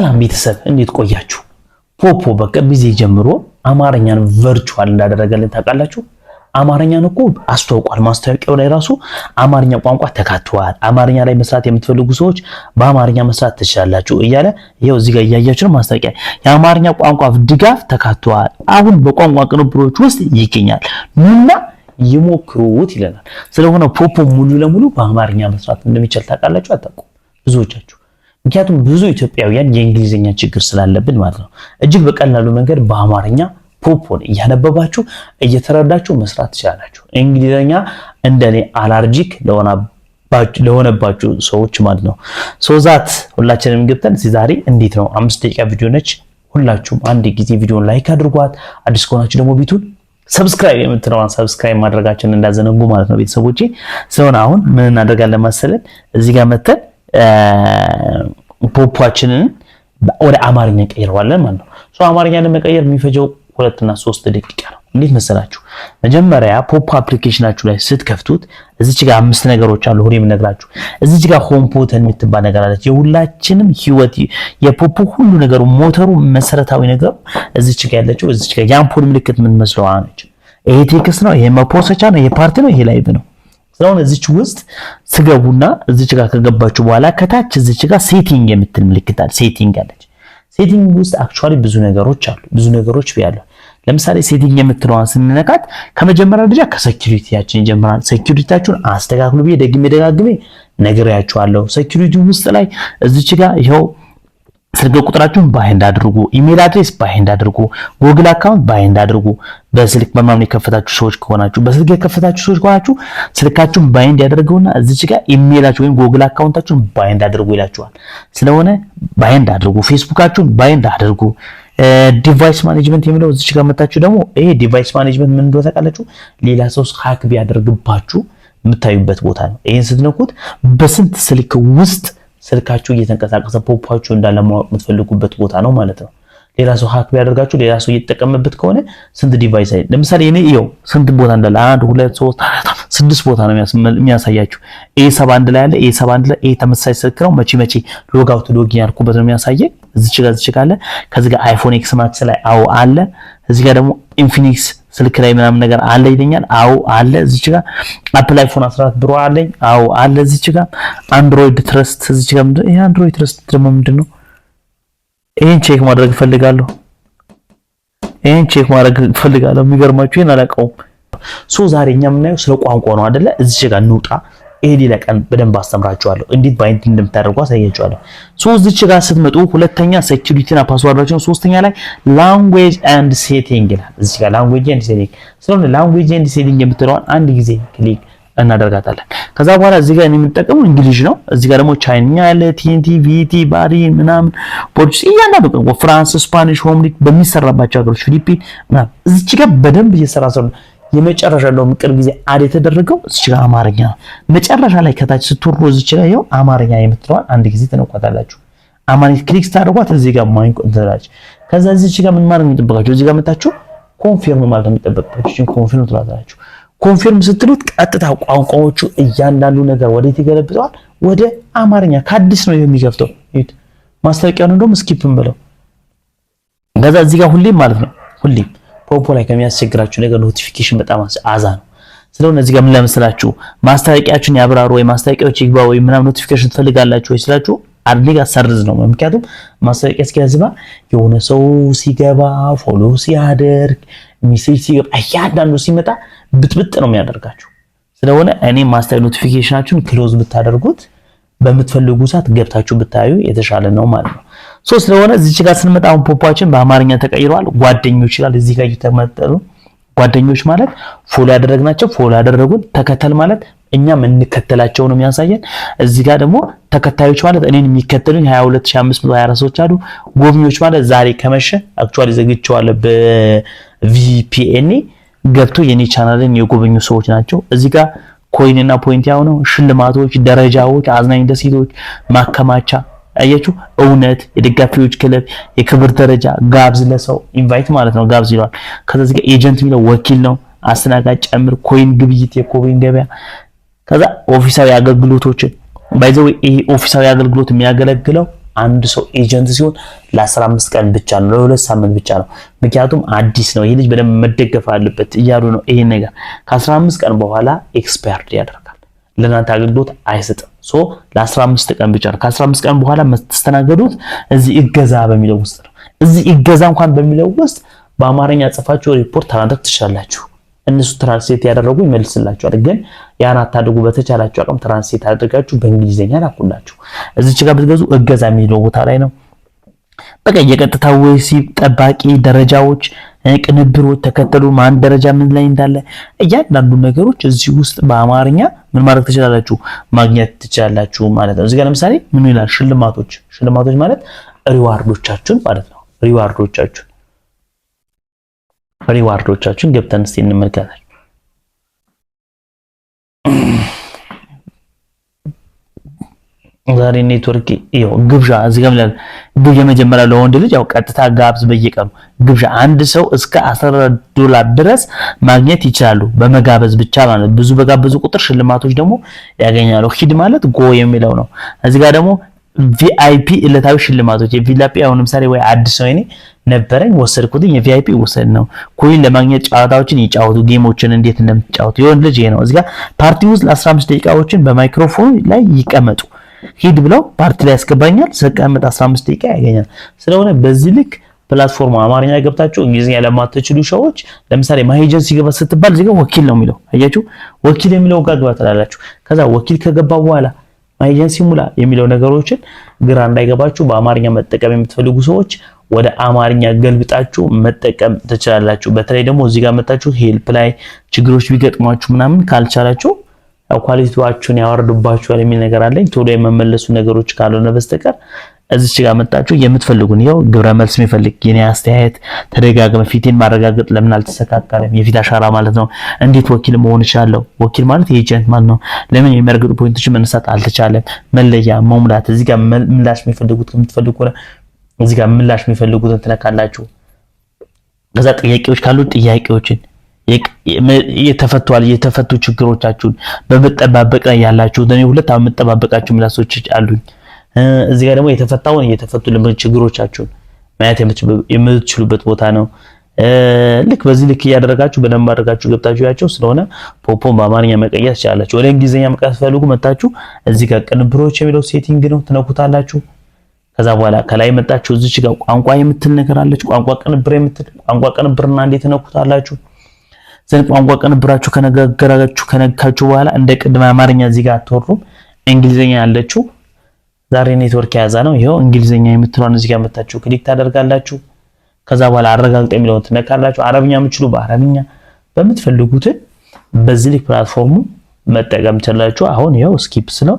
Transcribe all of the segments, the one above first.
ሰላም ቤተሰብ፣ እንዴት ቆያችሁ? ፖፖ በቅርብ ጊዜ ጀምሮ አማርኛን virtual እንዳደረገልን ታውቃላችሁ። አማርኛን እኮ አስተዋውቋል። ማስታወቂያው ላይ ራሱ አማርኛ ቋንቋ ተካቷል። አማርኛ ላይ መስራት የምትፈልጉ ሰዎች በአማርኛ መስራት ትችላላችሁ እያለ ይኸው እዚህ ጋር እያያችሁ ነው። ማስታወቂያ የአማርኛ ቋንቋ ድጋፍ ተካቷል። አሁን በቋንቋ ቅንብሮች ውስጥ ይገኛል። ኑና ይሞክሩት ይለናል። ስለሆነ ፖፖ ሙሉ ለሙሉ በአማርኛ መስራት እንደሚቻል ታውቃላችሁ አታውቁም? ብዙዎቻችሁ፣ ምክንያቱም ብዙ ኢትዮጵያውያን የእንግሊዝኛ ችግር ስላለብን ማለት ነው። እጅግ በቀላሉ መንገድ በአማርኛ ፖፖን እያነበባችሁ እየተረዳችሁ መስራት ትችላላችሁ። እንግሊዝኛ እንደኔ allergic ለሆነባችሁ ሰዎች ማለት ነው። So that ሁላችንም ገብተን ዛሬ እንዴት ነው፣ 5 ደቂቃ ቪዲዮ ነች። ሁላችሁም አንድ ጊዜ ቪዲዮን like አድርጓት። አዲስ ከሆናችሁ ደግሞ ቤቱን subscribe የምትለዋን subscribe ማድረጋችሁን እንዳትዘነጉ ማለት ነው ቤተሰቦቼ። ስለሆነ አሁን ምን እናደርጋለን መሰለን? እዚህ ጋር መተን ፖፖአችንን ወደ አማርኛ ቀይረዋለን ማለት ነው። So አማርኛ ለመቀየር የሚፈጀው 2 እና 3 ደቂቃ ነው። እንዴት መሰላችሁ? መጀመሪያ ፖፖ application ኣችሁ ላይ ስትከፍቱት እዚች ጋር አምስት ነገሮች አሉ። ሁሌ የምነግራችሁ እዚች ጋር home button የምትባል ነገር አለች። የሁላችንም ህይወት የፖፖ ሁሉ ነገሩ ሞተሩ መሰረታዊ ነገሩ እዚች ጋር ያለችው እዚች ጋር የአምፖል ምልክት የምትመስለው ነች። ይሄ text ነው፣ ይሄ መፖሰቻ ነው፣ ይሄ ፓርቲ ነው፣ ይሄ live ነው። ስለሆነ እዚች ውስጥ ስገቡና እዚች ጋር ከገባችሁ በኋላ ከታች እዚች ጋር setting የምትል ምልክት አለ። Setting አለች። Setting ውስጥ actually ብዙ ነገሮች አሉ። ብዙ ነገሮች ቢያሉ ለምሳሌ setting የምትለዋን ስንነካት ከመጀመሪያ ደረጃ ከ security ያችን ይጀምራል። Security ያችሁን አስተካክሉ ብዬ ደግሜ ደጋግሜ ነግሬያችኋለሁ። Security ውስጥ ላይ እዚች ጋር ይኸው ስልክ ቁጥራችሁን bind አድርጉ፣ email address bind አድርጉ፣ Google account bind አድርጉ። በስልክ በማምን የከፈታችሁ ሰዎች ከሆናችሁ፣ በስልክ የከፈታችሁ ሰዎች ከሆናችሁ ስልካችሁን bind ያደርገውና እዚች ጋር ኢሜይላችሁ ወይም Google account ኣችሁን bind አድርጉ ይላችኋል። ስለሆነ bind አድርጉ፣ ፌስቡካችሁን bind አድርጉ። Device management የሚለው እዚች ጋር መታችሁ ደግሞ ይሄ device management ምን እንደሆነ ታውቃላችሁ? ሌላ ሰው hack ቢያደርግባችሁ የምታዩበት ቦታ ነው። ይሄን ስትነኩት በስንት ስልክ ውስጥ ስልካችሁ እየተንቀሳቀሰ ፖፖአችሁ እንዳለ ማወቅ የምትፈልጉበት ቦታ ነው ማለት ነው። ሌላ ሰው hack ቢያደርጋችሁ ሌላ ሰው እየተጠቀመበት ከሆነ ስንት device አይ ለምሳሌ እኔ ይኸው ስንት ቦታ እንዳለ አንድ፣ ሁለት፣ ሶስት፣ አራት፣ ስድስት ቦታ ነው የሚያሳያችሁ። A 71 ላይ አለ፣ A 71 ላይ ኤ ተመሳሳይ ስልክ ነው። መቼ መቼ log out log in ያልኩበት ነው የሚያሳየኝ። እዚች ጋር አለ። ከዚህ ጋር iPhone X Max ላይ አዎ አለ። እዚህ ጋር ደግሞ Infinix ስልክ ላይ ምናምን ነገር አለ ይለኛል። አዎ አለ። እዚች ጋር Apple iPhone 14 Pro አለኝ። አዎ አለ። እዚች ጋር Android Trust፣ እዚች ጋር ምንድን፣ ይሄ Android Trust ደግሞ ምንድን ነው? ይሄን check ማድረግ እፈልጋለሁ። ይሄን check ማድረግ እፈልጋለሁ። የሚገርማችሁ ይሄን አላውቀውም። So ዛሬ እኛ የምናየው ስለ ቋንቋ ነው አይደለ? እዚች ጋር እንውጣ። ይሄ ሌላ ቀን በደንብ አስተምራችኋለሁ። እንዴት bind እንደምታደርጉ አሳያችኋለሁ። So እዚች ጋር ስትመጡ ሁለተኛ security እና password ኣችሁን፣ ሶስተኛ ላይ language and setting ይላል። እዚች ጋር language and setting ስለሆነ language and setting የምትለዋን አንድ ጊዜ click እናደርጋታለን። ከዛ በኋላ እዚህ ጋር የምንጠቀመው English ነው። እዚህ ጋር ደግሞ ቻይንኛ ያለ፣ ቲንቲ፣ ቪቲ፣ ባሪ ምናምን፣ Portuguese፣ እያንዳንዱ ቋንቋ France፣ Spanish፣ ሆምሊክ በሚሰራባቸው ሀገሮች ፊሊፒን ምናምን እዚች ጋር በደንብ እየሰራ ሰው የመጨረሻ እንደውም ቅርብ ጊዜ add የተደረገው እዚች ጋር አማርኛ ነው። መጨረሻ ላይ ከታች ስትወርዱ እዚች ጋር ይኸው አማርኛ የምትለዋን አንድ ጊዜ ትነኳታላችሁ። አማርኛ click ስታደርጓት እዚህ ጋር ማይንቆ እንትላች። ከዛ እዚች ጋር ምን ማድረግ የሚጠበቃችሁ? እዚህ ጋር መታችሁ confirm ማለት ነው የሚጠበቅባችሁ። Confirm ትላላችሁ። Confirm ስትሉት ቀጥታ ቋንቋዎቹ እያንዳንዱ ነገር ወዴት ይገለብጠዋል? ወደ አማርኛ ከአዲስ ነው የሚከፍተው። ይሁት ማስታወቂያውን እንደውም skip እንበለው። ከዛ እዚህ ጋር ሁሌም ማለት ነው ሁሌም ፖፖ ላይ ከሚያስቸግራችሁ ነገር notification በጣም አዛ ነው። ስለሆነ እዚህ ጋር ምን ለምስላችሁ ማስታወቂያችሁን ያብራሩ ወይ ማስታወቂያዎች ይግባ ወይ ምናምን notification ትፈልጋላችሁ ወይ ስላችሁ አድኔ ጋር ሰርዝ ነው። ምክንያቱም ማስታወቂያ እስኪያዝባ የሆነ ሰው ሲገባ፣ follow ሲያደርግ፣ message ሲገባ፣ እያንዳንዱ ሲመጣ ብጥብጥ ነው የሚያደርጋችሁ። ስለሆነ እኔ ማስታወቂያ notification ኣችሁን close ብታደርጉት በምትፈልጉ ሰዓት ገብታችሁ ብታዩ የተሻለ ነው ማለት ነው። So ስለሆነ እዚች ጋር ስንመጣ አሁን ፖፖአችን በአማርኛ ተቀይሯል። ጓደኞች ይላል እዚህ ጋር እየተመጠሉ ጓደኞች ማለት follow ያደረግናቸው፣ follow ያደረጉን፣ ተከተል ማለት እኛም እንከተላቸው ነው የሚያሳየን። እዚህ ጋር ደግሞ ተከታዮች ማለት እኔን የሚከተሉኝ 22524 ሰዎች አሉ። ጎብኚዎች ማለት ዛሬ ከመሸ actually ዘግቼዋለሁ በ VPN ገብቶ የኔ ቻናልን የጎበኙ ሰዎች ናቸው። እዚህ ጋር coin እና point ያው ነው፣ ሽልማቶች፣ ደረጃዎች፣ አዝናኝ ደሴቶች፣ ማከማቻ አያችሁ፣ እውነት፣ የደጋፊዎች ክለብ፣ የክብር ደረጃ፣ ጋብዝ ለሰው invite ማለት ነው፣ ጋብዝ ይለዋል። ከዛ እዚህ ጋር agent የሚለው ወኪል ነው፣ አስተናጋጅ ጨምር፣ coin ግብይት፣ የ coin ገበያ፣ ከዛ ኦፊሳዊ አገልግሎቶችን። By the way ይሄ ኦፊሳዊ አገልግሎት የሚያገለግለው አንድ ሰው agent ሲሆን ለ15 ቀን ብቻ ነው፣ ለ2 ሳምንት ብቻ ነው። ምክንያቱም አዲስ ነው፣ ይህ ልጅ በደንብ መደገፍ አለበት እያሉ ነው። ይሄን ነገር ከ15 ቀን በኋላ expired ያደርጋል፣ ለእናንተ አገልግሎት አይሰጥም። So ለ15 ቀን ብቻ ነው። ከ15 ቀን በኋላ የምትስተናገዱት እዚህ እገዛ በሚለው ውስጥ ነው። እዚህ እገዛ እንኳን በሚለው ውስጥ በአማርኛ ጽፋችሁ ሪፖርት ማድረግ ትችላላችሁ። እነሱ translate ያደረጉ ይመልስላችኋል። ግን ያን አታድርጉ። በተቻላችሁ አቅም translate አድርጋችሁ በእንግሊዝኛ ላኩላችሁ። እዚች ጋር ብትገዙ እገዛ የሚለው ቦታ ላይ ነው። በቃ የቀጥታ ወሲብ ጠባቂ ደረጃዎች፣ ቅንብሮች ተከተሉ፣ ማን ደረጃ ምን ላይ እንዳለ እያንዳንዱ ነገሮች እዚህ ውስጥ በአማርኛ ምን ማድረግ ትችላላችሁ፣ ማግኘት ትችላላችሁ ማለት ነው። እዚህ ጋር ለምሳሌ ምን ይላል? ሽልማቶች፣ ሽልማቶች ማለት reward ኦቻችሁን ማለት ነው። Reward ኦቻችሁን ገብተን እስቲ እንመልከታለን። ዛሬ ኔትወርክ ይኸው ግብዣ እዚህ ጋር ይላል። ግብዣ መጀመሪያ ለወንድ ልጅ ያው ቀጥታ ጋብዝ፣ በየቀኑ ግብዣ አንድ ሰው እስከ 14 ዶላር ድረስ ማግኘት ይችላሉ በመጋበዝ ብቻ ማለት። ብዙ በጋበዙ ቁጥር ሽልማቶች ደግሞ ያገኛሉ። ሂድ ማለት go የሚለው ነው። እዚህ ጋር ደግሞ VIP ዕለታዊ ሽልማቶች የ VIP አሁን ለምሳሌ ወይ አዲስ ሰው እኔ ነበረኝ ወሰድኩትኝ የ VIP ወሰድ ነው። Coin ለማግኘት ጨዋታዎችን ይጫወቱ፣ game ኦችን እንዴት እንደምትጫወቱ የወንድ ልጅ ይሄ ነው። እዚህ ጋር ፓርቲ ውስጥ ለ15 ደቂቃዎችን በማይክሮፎን ላይ ይቀመጡ ሂድ ብለው ፓርቲ ላይ ያስገባኛል። ስቀመጥ 15 ደቂቃ ያገኛል። ስለሆነ በዚህ ልክ platform ኡ አማርኛ ገብታችሁ እንግሊዝኛ ለማትችሉ ሰዎች ለምሳሌ my agency ገባ ስትባል እዚህ ጋር ወኪል ነው የሚለው አያችሁ። ወኪል የሚለው ጋር ግባ ትላላችሁ። ከዛ ወኪል ከገባ በኋላ my agency ሙላ የሚለው ነገሮችን ግራ እንዳይገባችሁ በአማርኛ መጠቀም የምትፈልጉ ሰዎች ወደ አማርኛ ገልብጣችሁ መጠቀም ትችላላችሁ። በተለይ ደግሞ እዚህ ጋር መጣችሁ help ላይ ችግሮች ቢገጥሟችሁ ምናምን ካልቻላችሁ ያው quality ዋችሁን ያወርዱባችኋል የሚል ነገር አለኝ። ቶሎ የመመለሱ ነገሮች ካልሆነ በስተቀር እዚች ጋር መጣችሁ የምትፈልጉን ይኸው ግብረ መልስ የሚፈልግ የኔ አስተያየት ተደጋግመ ፊቴን ማረጋገጥ ለምን አልተስተካከለም፣ የፊት አሻራ ማለት ነው። እንዴት ወኪል መሆን እችላለሁ? ወኪል ማለት agent ማለት ነው። ለምን የሚያረጋግጡ point ኦችን መነሳት አልተቻለም? መለያ መሙላት፣ እዚህ ጋር ምላሽ የሚፈልጉት የምትፈልጉ እዚህ ጋር ምላሽ የሚፈልጉትን ትነካላችሁ። ከዛ ጥያቄዎች ካሉ ጥያቄዎችን የተፈቷል የተፈቱ ችግሮቻችሁን በመጠባበቅ ላይ ያላችሁ እኔ ሁለት አሁን መጠባበቃችሁ ምላሶች አሉኝ። እዚህ ጋር ደግሞ የተፈታውን እየተፈቱ ችግሮቻችሁን ማየት የምትችሉበት ቦታ ነው። ልክ በዚህ ልክ እያደረጋችሁ በደንብ አድርጋችሁ ገብታችሁ ያቸው ስለሆነ ፖፖን በአማርኛ መቀየር ትችላላችሁ። ወደ እንግሊዝኛ መቀየር ስትፈልጉ መጣችሁ እዚህ ጋር ቅንብሮች የሚለው setting ነው ትነኩታላችሁ። ከዛ በኋላ ከላይ መጣችሁ እዚች ጋር ቋንቋ የምትል ነገር አለች። ቋንቋ ቅንብር የምትል ቋንቋ ቅንብርና እንዴት ትነኩታላችሁ። ዘንድ ቋንቋ ቅንብራችሁ ከነገራችሁ ከነካችሁ በኋላ እንደ ቅድመ አማርኛ እዚህ ጋር አትወሩም። እንግሊዝኛ ያለችው ዛሬ ኔትወርክ የያዛ ነው። ይኸው እንግሊዝኛ የምትለውን እዚህ ጋር መታችሁ click ታደርጋላችሁ። ከዛ በኋላ አረጋግጥ የሚለውን ትነካላችሁ። አረብኛ የምትችሉ በአረብኛ በምትፈልጉትን በዚህ ልክ platform ኡ መጠቀም ትችላላችሁ። አሁን ይኸው skip ስለው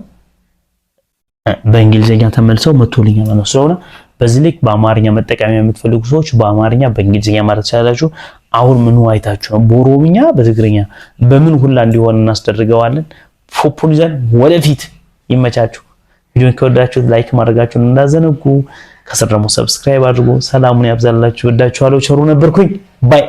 በእንግሊዝኛ ተመልሰው መቶልኛል ማለት ነው። ስለሆነ በዚህ ልክ በአማርኛ መጠቀም የምትፈልጉ ሰዎች በአማርኛ በእንግሊዝኛ ማለት ትችላላችሁ። አሁን ምኑ አይታችሁ ነው? በኦሮምኛ በትግርኛ በምን ሁላ እንዲሆን እናስደርገዋለን። ፖፖን ይዘን ወደፊት። ይመቻችሁ። ቪዲዮን ከወዳችሁት like ማድረጋችሁን እንዳዘነጉ፣ ከስር ደግሞ subscribe አድርጉ። ሰላሙን ያብዛላችሁ። ወዳችኋለሁ። ቸሩ ነበርኩኝ። Bye.